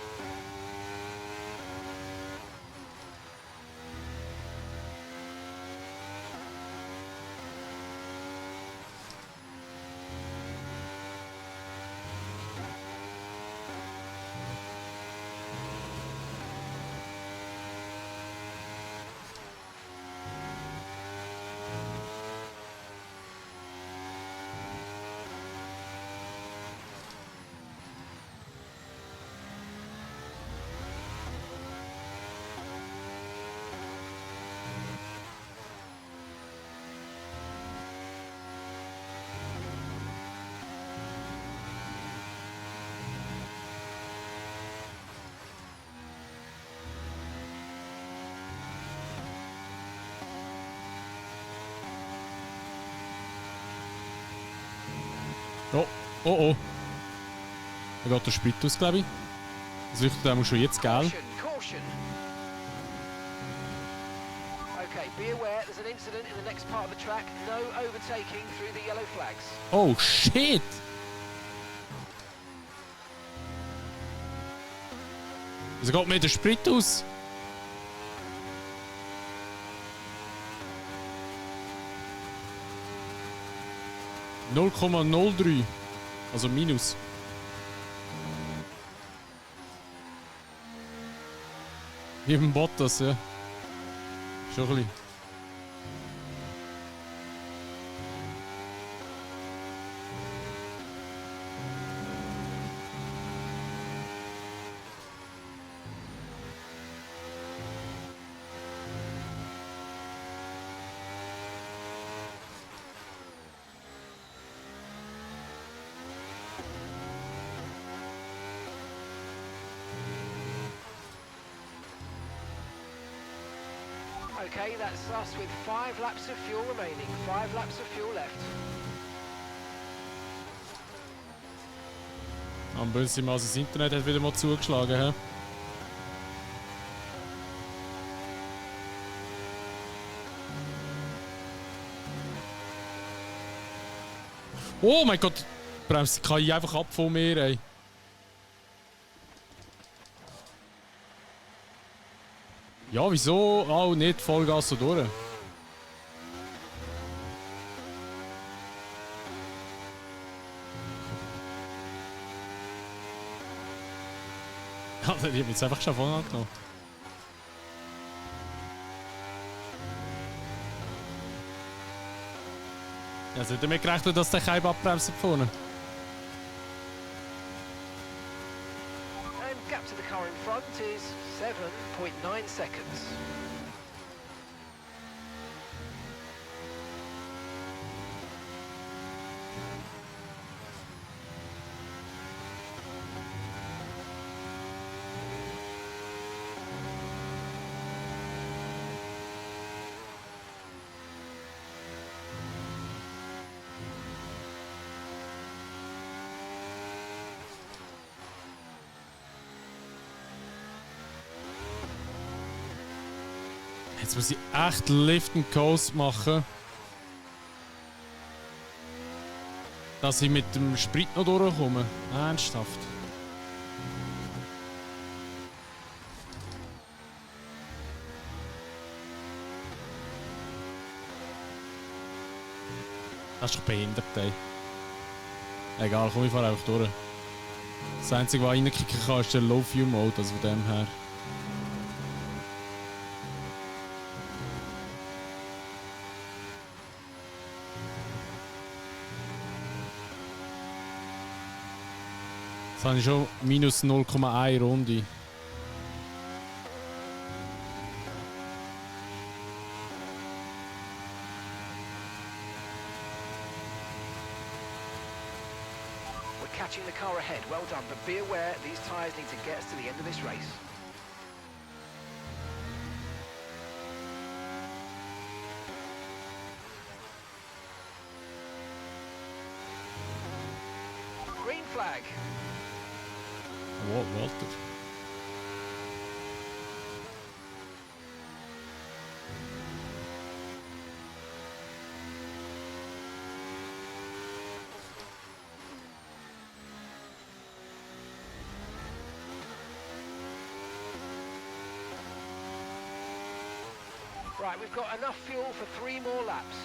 Oh, oh, oh. Da geht der Sprit aus, glaube ich. Das leuchtet einmal schon jetzt, gell? Caution, caution. Okay, be aware there's an incident in the next part of the track. No overtaking through the yellow flags. Oh, shit! Wieso geht mir der Sprit aus? (0,03). Also minus. Wie beim Bottas, ja. Schon ein bisschen. Okay, that's us with 5 laps of fuel remaining. 5 laps of fuel left. Am böse mal, das Internet hat wieder mal zugeschlagen, hä? Oh mein Gott! Bremst die KI einfach ab von mir, ey. Ja, wieso? Auch nicht Vollgas so durch. Alter, ich hab jetzt einfach schon vorne angenommen. Ja, es hat damit gerechnet, dass der Keim abbremst vorne. And gap to the car in front is 7.9 seconds. Jetzt muss ich echt Lift and Coast machen. Dass ich mit dem Sprit noch durchkomme. Ernsthaft. Das ist doch behindert, ey. Egal, komm, ich fahre einfach durch. Das Einzige, was reinkicken kann, ist der Low-Fuel-Mode, also von dem her. Jetzt habe ich schon minus 0,1 Runde. We're catching the car ahead. Well done, but be aware these tyres need to get us to the end of this race. flag. Wow, Walter. Right, we've got enough fuel for 3 more laps.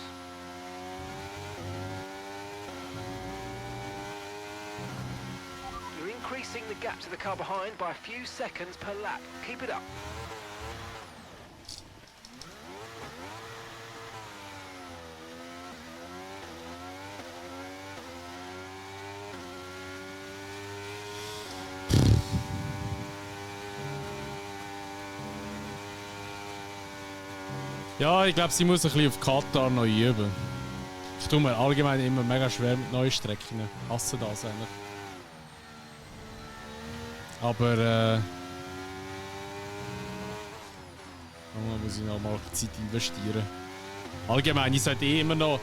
You're increasing the gap to the car behind by a few seconds per lap. Keep it up. Ja, ich glaube, sie muss ein bisschen auf Katar noch üben. Ich tue mir allgemein immer mega schwer mit neuen Strecken. Ich hasse das eigentlich. Aber da muss ich noch mal Zeit investieren. Allgemein, ich sollte immer noch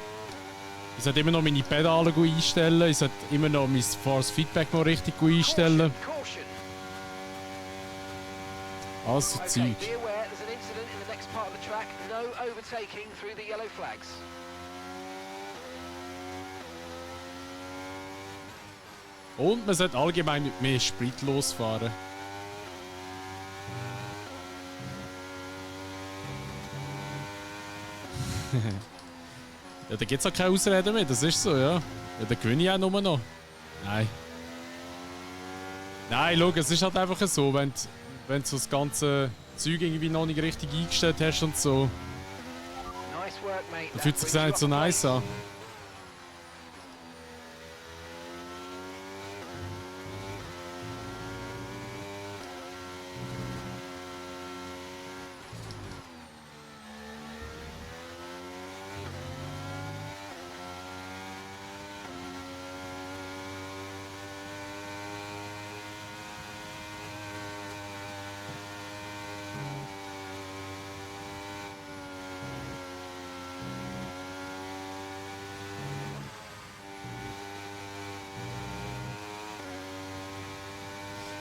meine Pedale gut einstellen. Ich sollte immer noch mein Force Feedback noch richtig gut einstellen. Caution. Alles so Okay, Zeug. be aware there's an incident in the next part of the track. No overtaking through the yellow flags. Und man sollte allgemein mit mehr Sprit losfahren. Ja, da gibt es auch keine Ausreden mehr, das ist so, ja. Ja, dann gewinne ich auch nur noch. Nein. Nein, schau, es ist halt einfach so, wenn du so das ganze Zeug irgendwie noch nicht richtig eingestellt hast und so, Nice work, mate. dann fühlt es sich auch nicht so nice an.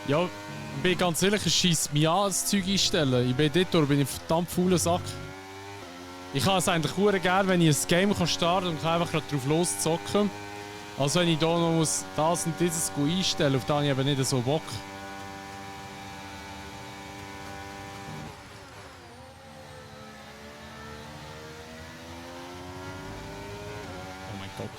Ja, ich bin ganz ehrlich, es scheisst mich an, das Zeug einstellen. Ich bin dort, bin ich ein verdammt fauler Sack. Ich kann es eigentlich sehr gerne, wenn ich ein Game starten kann und kann einfach gerade drauf loszocken. Also wenn ich da noch muss das und dieses gut einstellen, auf das habe ich eben nicht so Bock. Oh mein Gott.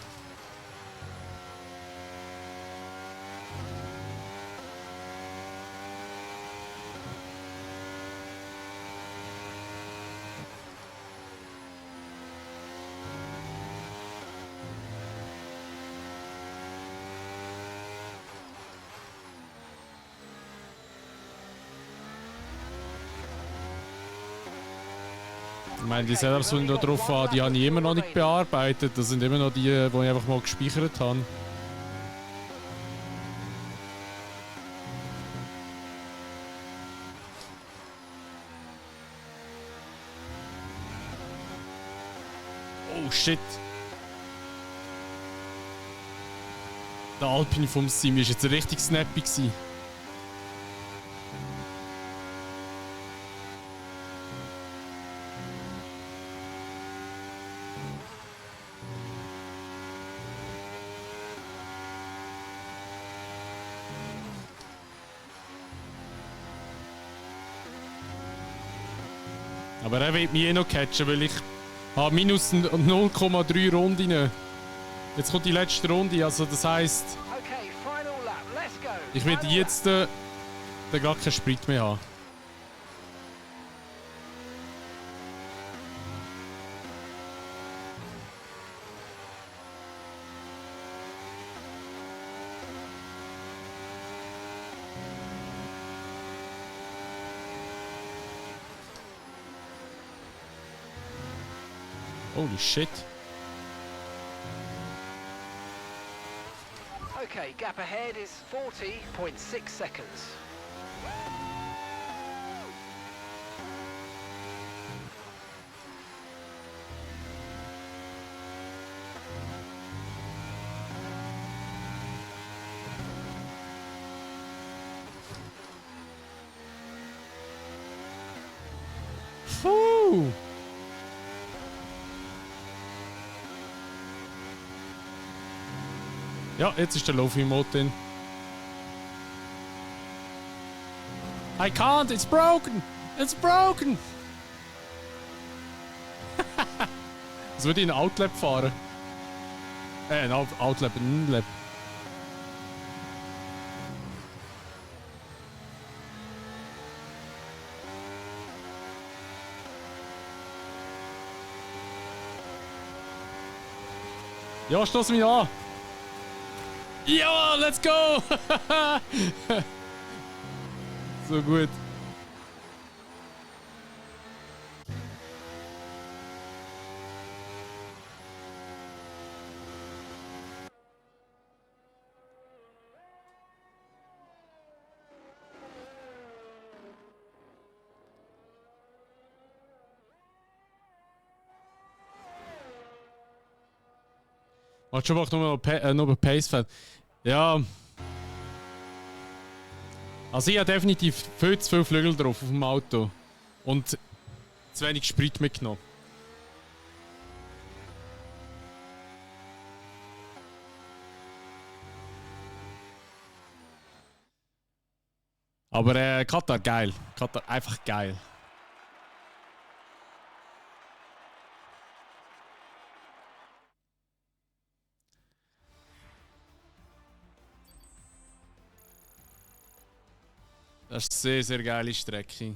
Ich meine, die Setups, die ich da drauf habe, die habe ich immer noch nicht bearbeitet. Das sind immer noch die, die ich einfach mal gespeichert habe. Oh shit! Der Alpine vom Sim war jetzt richtig snappy gewesen. Aber er wird mich eh noch catchen, weil ich habe minus 0,3 Runden. Jetzt kommt die letzte Runde, also das heisst, Okay, final lap. Let's go. ich werde Final jetzt dann gar keinen Sprit mehr haben. Holy shit. Okay, gap ahead is 40.6 seconds. Puh. Ja, jetzt ist der Lofi-Mode drin. I can't, it's broken! It's broken! Was würde ich in ein Outlap fahren? Ein Outlap, ein Inlap. Ja, stoß mich an! Ja, let's go! So gut. Warte schon, noch ein Pacefeld. Ja. Also ich habe definitiv viel zu viele Flügel drauf auf dem Auto. Und zu wenig Sprit mitgenommen. Aber Katar geil. Katar einfach geil. Das ist eine sehr, sehr geile Strecke.